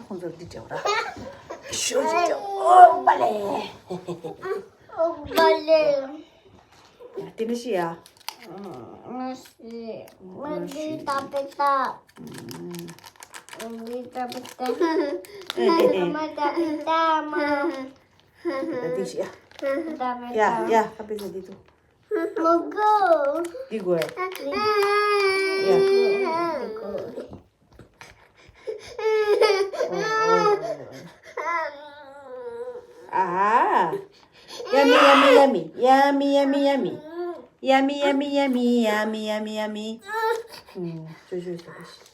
ཁོང་ཚོར་འདི་སྤྲད་ར། ཞོ་ཅིག་སྤྲད། ཨོ་པ་ལེ། ཨོ་པ་ལེ། དེ་ནི་ཤི་ཡ། ང་ཤི། ང་འདི་ལྟ་བུ་ལྟ། ང་འདི་ལྟ་བུ་ལྟ། ང་ལྟ་བུ་ལྟ་མ། དེ་ཤི་ཡ། ལྟ་བུ་ལྟ། ཡ་ཡ། ཁ་པེ་ས་འདི་ཐུ། མོ་གོ། འདི་གོ་ཡ། ཡ། འདི་གོ། ཨ། Yummy, yummy, yummy. Yummy, yummy, yummy. Yummy, yummy, yummy, yummy, yummy, yummy. ཨུམ། ཅོ་ཅོ་ཟེར་པ་ཞིག་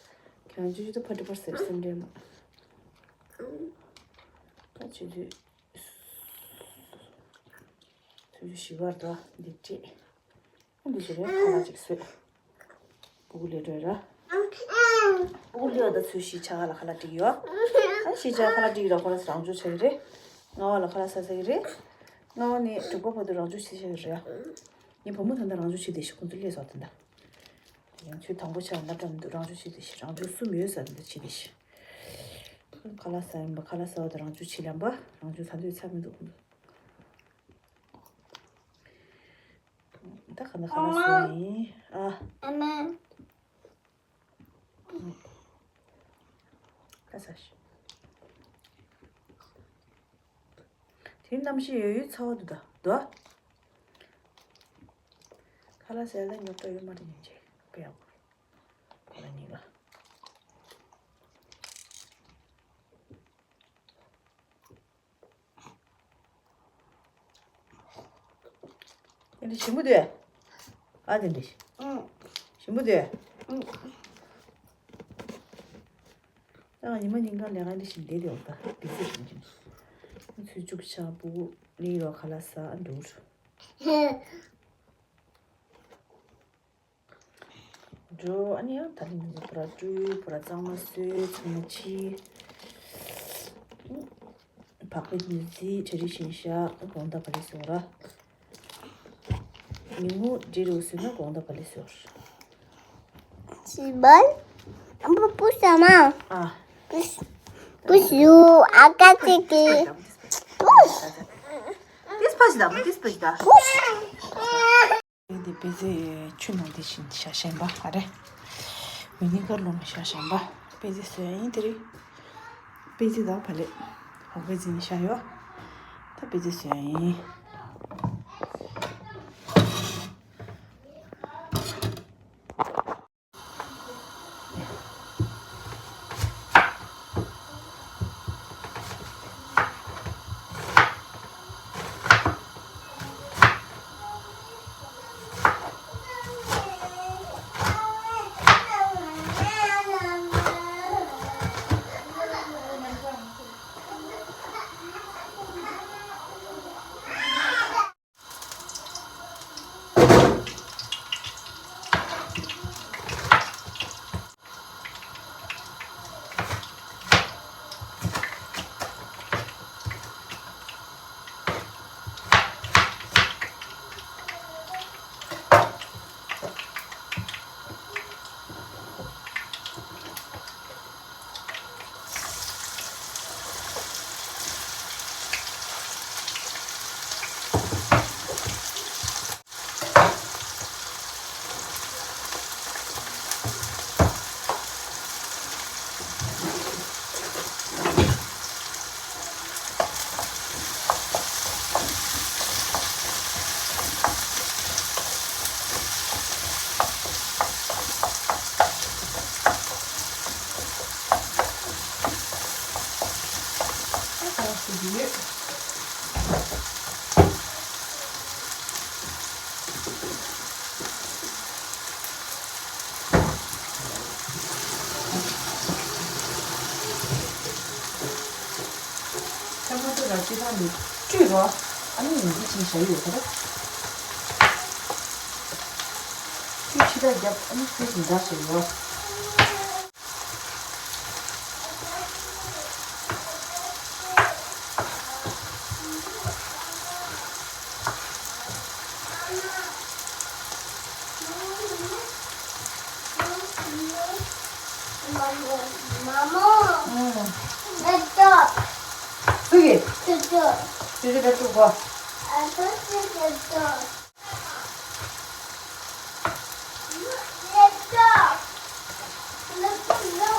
ཁྱེད་རང་ཅོ་ཅོ་དང་ཕ་ཏི་པར་ཟེར་སེམས་ཁྲལ་མ། ཁ་ཆུ་ཚོད། ཚོད་བཞི་བར་དུ་འདི་བྱེད། འདི་བྱེད་རེད། ཁ་ལག་ཅིག་བཟོས། སྤུ་གུ་ལས་སྒྲོལ་ར། སྤུ་གུ་ལས་བ་ད་ཚོད་བཞི་ཆ་ག་ལ་ཁ་ལག་སྒྲིག་ཡོད། ཨ་བཞི་ཆ་ཁ་ལག་སྒྲིག་ར་ཁོ་ར་རང་ཅོ་ཆགས་ཀྱི་རེད། ལྔ་བ་ལ་ཁ་ལག་ཟ་ཟ་གི་རེད། ལྔ་བ་ནས་དྲུག་པ་བར་དུ་རང་ཅོ་བྱེད་ཆགས་ཀྱི་རེད། ངའི་བུ་མོ་ད་ལྟ་རང་ཅོ་བྱེད་བསྡད་ཤག་ཁོང་ཚོ་སླེབས་སོང་ད་ལྟ། ཡང་ཚོད་དང་པོ་ཆགས་ན་འདྲ་མི་འདུག་རང་ཅོ་བྱེད་བསྡད་ཤག་རང་ཅོ་གསུམ་ཡོད་ས་འདི་བྱེད་བསྡད་ཤག་ཁ་ལག་ཟ་ཡིན་པ་ཁ་ལག་ཟ་བ་དང་རང་ཅོ་བྱེད་ལམ་པ་རང་ཅོ་ད་འདོད་ཚར་མི་འདུག་ཁོང་ཚོ། ད་ག་ན་ག་ན་སོང་ཡིན། ཨ། ཨ་མ། ད་ས་ཞིག་དེ་གནམ་གཤིས་ཡོད་ཡོད་ཚ་བ་འདུག་ད་འདུག་ཁ་ལག་ཟས་ལ་རྙོག་དྲ་ཡོད་མ་རེད་ཉིན་གཅིག་དཔེ་ཡག་པོ་རེད། ཁོ་རང་གཉིས་ཀ། དེ་འདྲ་ཞིམ་པོ་འདུག་ཨ་དེ་འདྲ་ཞིམ་པོ་འདུག་ཨ་ཉི་མ་ཉིན་གང་ལས་ཀ་འདི་ཞིག་བསྡད་དེ་འོ་ད་བི་ཟི་ཞིག་འགྲིམ། ཚུར་བཅུག་ཆག་པུ་ནི་རོ་ཁ་ལག་ཟ་འགྲོ། འགྲོ། ཨ་ནི་ཡང་ད་ལི་མི་འདུག་པུ་ར་སྤྲུལ། པུ་ར་གཙང་མ་བཟོས། ཚང་མ་ཕྱི། བག་པའི་ནི་རྫི་ཁྲེ་རི་ཤིན་ཤ་དགོང་དག་ག་ལེ་སོ་ར། ཉིན་མོ་འདྲི་རུ་སོ་ན་དགོང་དག་ག་ལེ་སོ་ར། སི་བལ། ཨ་བུ་བུ་ས་མ། ཨ། བུ་བུ་སུ་ཨ་ཀ་ཅིག་གི། བུ། ཏིས་པ་ཞིག་ད་མ་ཏིས་པ་ཞིག་ད། བུ། འདི་པེ་ཙེ་ཆུ་ནང་དེ་བཞིན་བཞག་བཞིན་པ་ཨ་རེ། མི་ནི་ཀར་ལོ་མ་བཞག་བཞིན་པ། པེ་ཙེ་བཟོས་ཡིན་དེ་རིང་། པེ་ཙེ་དང་བ་ལེ། ཧོ་པེ་ཙེ་ནི་བཞག་ཡོད། ད་པེ་ཙེ་བཟོས་ཡིན། ཆ་མ་ཚོ་ལ་ཅི་ཐང་ནི་བཀྲུས་རོ། ཨ་ནི་ཡིན་གྱི་ཕྱིན་བཞག་ཡོད་ཁ་ར། བཀྲུས་ཕྱི་དག་རྒྱབ་ཨ་ནི་བཀྲུས་ཟིན་འདྲ་བྱས་ཡོད། Mama, mama, laptop. Sige. Laptop. Sige, laptop ko. Laptop, laptop. Laptop. Laptop, no.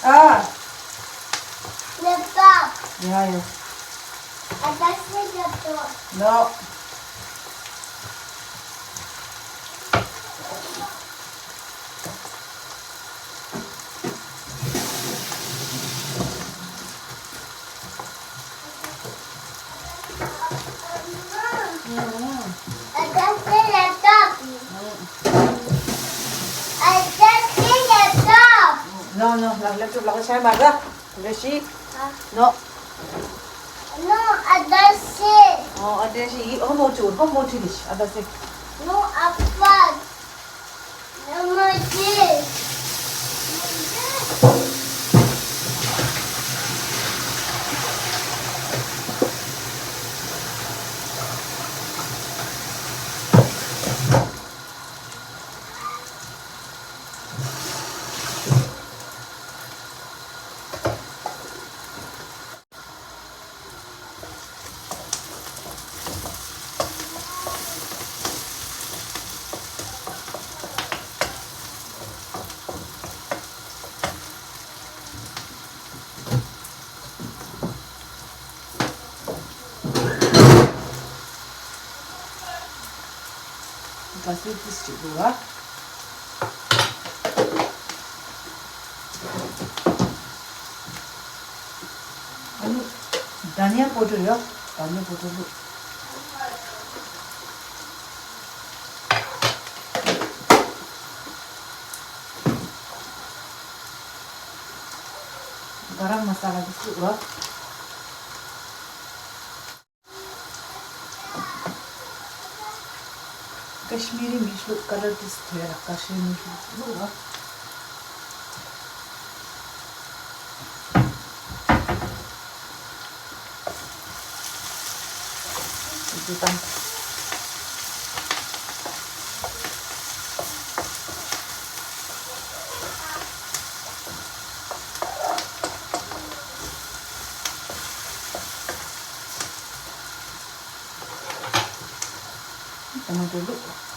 ཨ། ལེབ་ཊོབ། ཡ་ཡ། ཨ་ད་སི་ལེབ་ཊོབ། ནོ། ཨ་ད་སི་ལེབ་ཊོབ། ཨ་ད་སི་ལེབ་ཊོབ། ནོ་ནོ། ལག་ལེབ་ཊོབ་ལག་ཆ་མ་ག་རེ་ཤི། ནོ། ནོ། ཨ་ད་སི། ཨོ་ཨ་ད་སི་ཡི་ཧོ་མོ་ཅུ་ཧོ་མོ་ཅུ་རི་ཤི་ཨ་ད་སི། ནོ། ཨ་ཕ། ག་ཚོད་ཏིས་ཅིག་འདུག་ཨ། ཨ་ནི་དྷ་ནིཡ་པོ་ཌར་ཡོད། དྷ་ནིཡ་པོ་ཌར་བླུགས། ག་རམ་མ་ས་ལ་འདི་བླུགས་རོགས། ཀ་ཤི་མི་རི་མིར་ཅི་བླུགས། ཀ་ལར་ཏིས་ཐོས་ར། ཀ་ཤི་མི་རི་མིར་ཅི་བླུགས་ར། འདི་དང་། ཊོ་མ་ཊོ་བླུགས།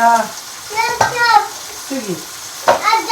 ཨ། སུ་གི། ཨ།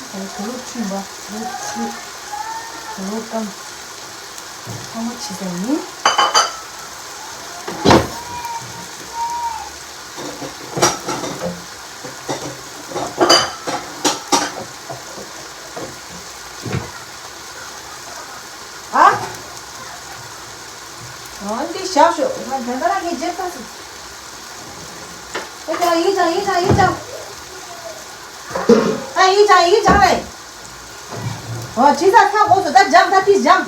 དེ་དུ་ལོག་ཆུ་ཡིན་པ། དུ་ལོག་ཆུ། དུ་ལོག་སྐམ། ཚང་མ་བྱེད་ས་ཡིན། ཨ། འོ་འདི་བཞག་ཤོག་ང་དེ་འདྲ་ངས་བརྗེད་ཚར་སོང་། ཨེ་ཀྱང་ཡིན་ཀྱང་ཡིན་ཀྱང་ཡིན་ཀྱང་། ཨ་ཡིན་ཀྱང་ཡིན་ཀྱང་རེད། འོ་དྲི་ཟ་ཚ་དགོས་སོ། ད་སྦྱང་། ད་དེ་སྦྱང་།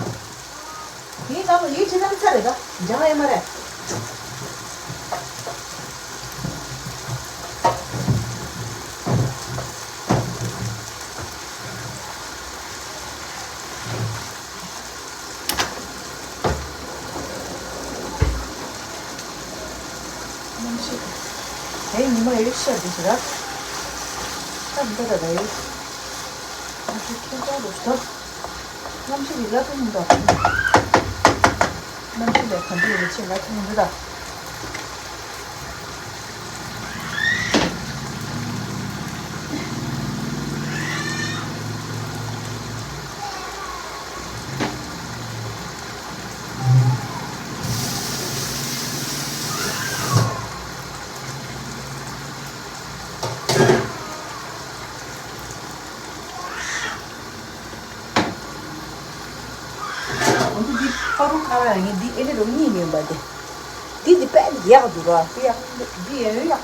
ཡིན་ཀྱང་ཡིན། དྲི་ཟ་ཚ་རེད། ད་སྦྱང་ཡ་མ་རེད། གནམ་གཤིས། དེ་ཉི་མ་ཡོད་ཤག་འདི་ཞིག་ར། ད་འདི་ར་རེད། ང་ཚོ་ཁྱེད་ཅག་རུ་ཞོག་གནམ་གཤིས་ཀྱི་བླ་ཐུང་འདུག་གནམ་གཤིས་ལས་ག་འདི་ཡོད་ཆེད་བླ་ཐུང་འདི་ར། འོ་འདི་ཕ་རུ་ཁ་ར་ཡིན། འདི་ཨེ་ནི་རུ་གཉིས་མིན་པ་དེ། འདི་འདི་དཔེ་ཡག་འདུག་ར། འདི་ཡག་འདི་ཡང་ཡག་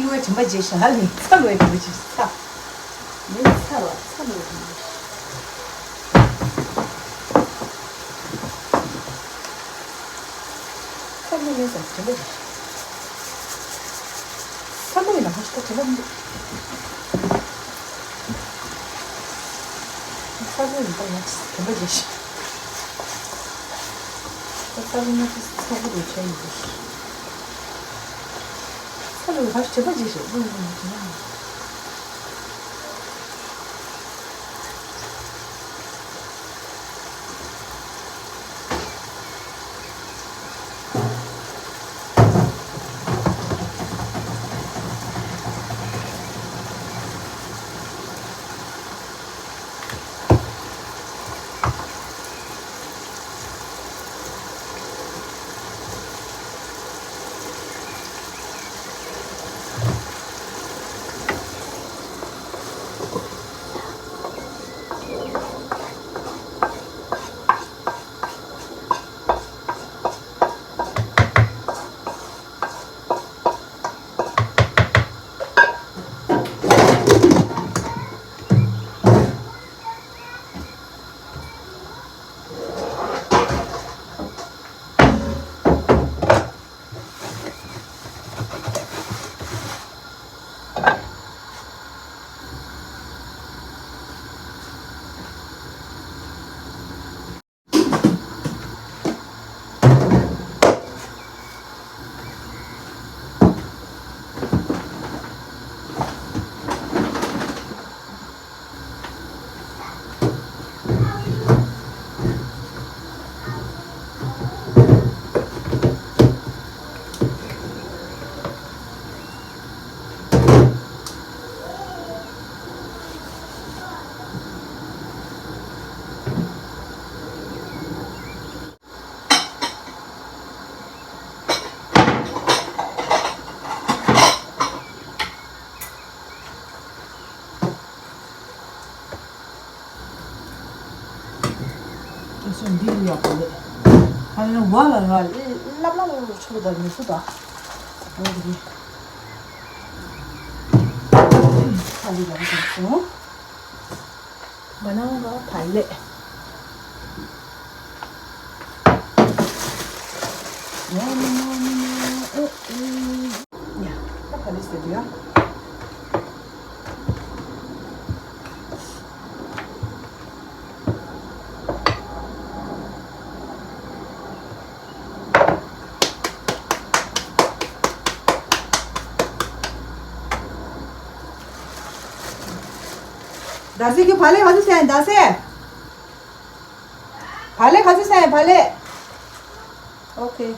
ངའི་དྲན་པ་བརྗེད་ཤག་ལས་ཚ་ལོས་དྲན་པ་བརྗེད་ཤག་ཚ། ངའི་ཚ་བ་ཚ་ལོས་དྲན་པ་བརྗེད་ཤག་ཚ་ལོས་ཡིན་ཙང་དྲན་པ་བརྗེད་ཤག་ཚ་ལོས་ཡིན་ན་ཧ་ཤི་ད་དྲན་པ་མི་འདུག་ཚ་ལོས་ཡིན་པ་ཡང་དྲན་པ་བརྗེད་ཤག་ད་ཚ་ལོས་ན་ཚ་ལོས་བྱས་ཡིན་པ་ཚ་ལོས་ཧ་ཤི་དྲན་པ་བརྗེད་ཤག་ལོས་ཡིན་ན་དྲན་པ་མི་འདུག་ཨེ་སོ་འདི་ཡག་པོ་རེད། ཨ་ནི་བ་ལ་ང་ལབ་ལབ་ལབ་ཆུ་དང་མི་སུ་དང་། འོ་འདི་ཁ་ལི་ལ་སོང་། ང་ནང་ག་བ་ལེ། ཉ་ཉ་ཉ་ཉ་ཨེ་ཨེ། ཉ་ད་བ་ལེ་ཟེར་དུས་ཡ། ཟླ་ཚེས་ཀྱི་བག་ལེབ་ག་ཚོད་ཟ་ཡིན་ཟླ་ཚེས། བག་ལེབ་ག་ཚོད་ཟ་ཡིན་བག་ལེབ། ཨོ་ཁེ།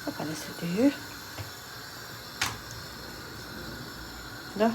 ད་ག་རེ་ཟེར་དུས། ད།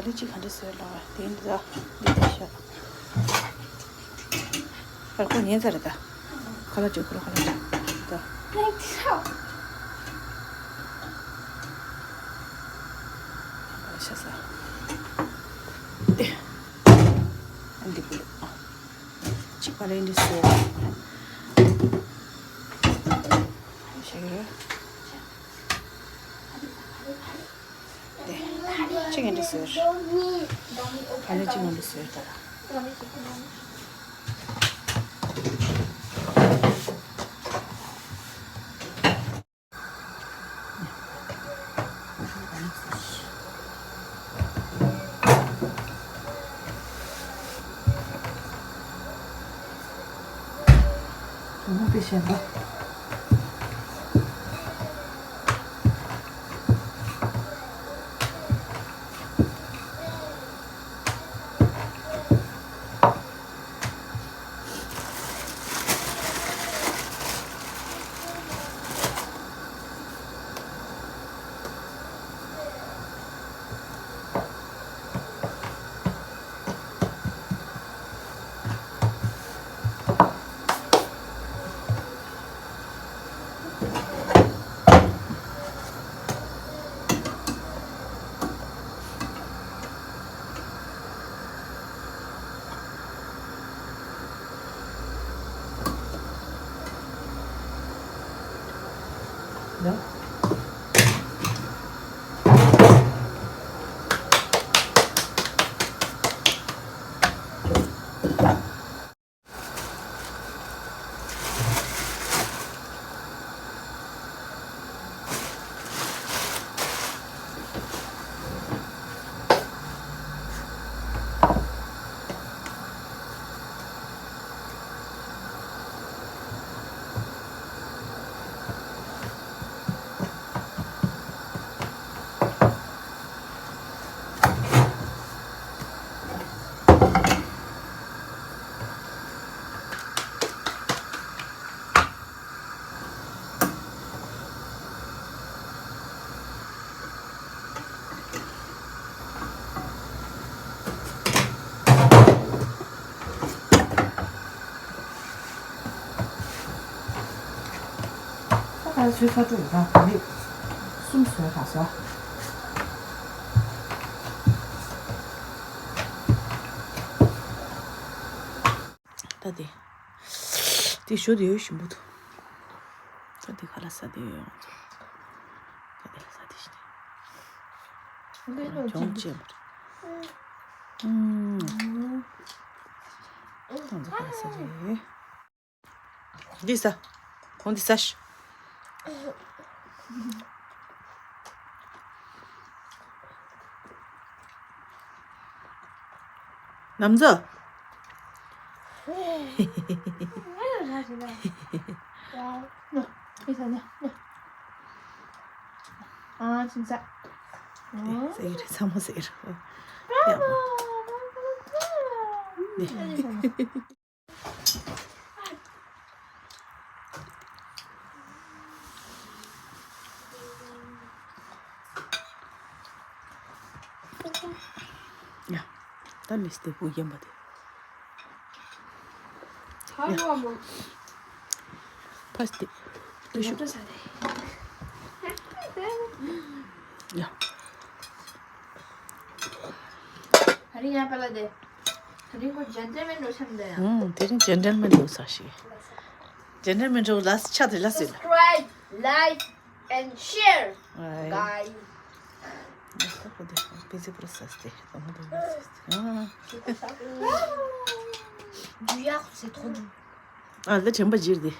འདི་གཅིག་ག་འདྲ་བཟོས་ལ་བ་དེ་འདི་ད་འདི་ད་ཤ། ཁར་ཁོ་ཉན་ཚར་རེད་ད། ཁ་ལག་ཅིག་ཁོ་ལ་ཁ་ལག་ཅིག་ད། ཤ་ས། དེ། ཨ་འདི་བུ་ལུག་ཨ། གཅིག་པ་ལས་འདི་བཟོས། ཤ་གི་རེད། དེ། གཅིག་གི་འདི་བཟོས། ཕ་ལས་གཅིག་གི་འདི་བཟོས་ད། ད་ག་ཚོད་ཚ་དྲོད་ར་ག་ལེ་གསུམ་བཟོས་ད་བཟོ། ད་དེ། དེ་ཞོ་དེ་ཡོད་ཞིམ་པོ་འདུག་ད་དེ་ག་ལ་ས་དེ་ཡོད་ཡོང་ཚོ། ད་དེ་ལ་ས་དེ་ཞིག་འདི་ལོ་ཅོང་ཅེ་མ་རེད། ཨུམ། ང་ཚོ་ག་ལ་ས་རེད། འདི་ས། གོང་འདི་ས་ཞིག་ནམ་ཛོ། ཨ་ཅིན་ས། ཟེར་ཚང་མ་ཟེར། ཡ། ད་མི་སྟེགས་བུ་ཡན་པ་དེ། ཧ་ལོ་མོ། ཕ་སྟེགས། དུ་ཤུ། ཡ། ད་རིང་ཡ་པ་ལ་དེ། ད་རིང་ཁོ་ཇེན་ཏལ་མེན་འགྲོ་ཆམ་དེ་ཡ། ཨུམ། དེ་རིང་ཇེན་ཏལ་མེན་འགྲོ་ས་ཞིག་ཇེན་ཏལ་མེན་འགྲོ་ལ་ཆ་དེ་ལ་སྲིད་ལ། Subscribe, like and share, guys. ཨ། ད་ཁོ་དེ་པི་ཛི་པོ་ར་ས་སྟེ། ད་ཁོ་དེ་པི་ཛི་སྟེ། ཨ། Du yard, c'est trop doux. ཨ་ལ་དྲན་པ་བརྗེད་དེ།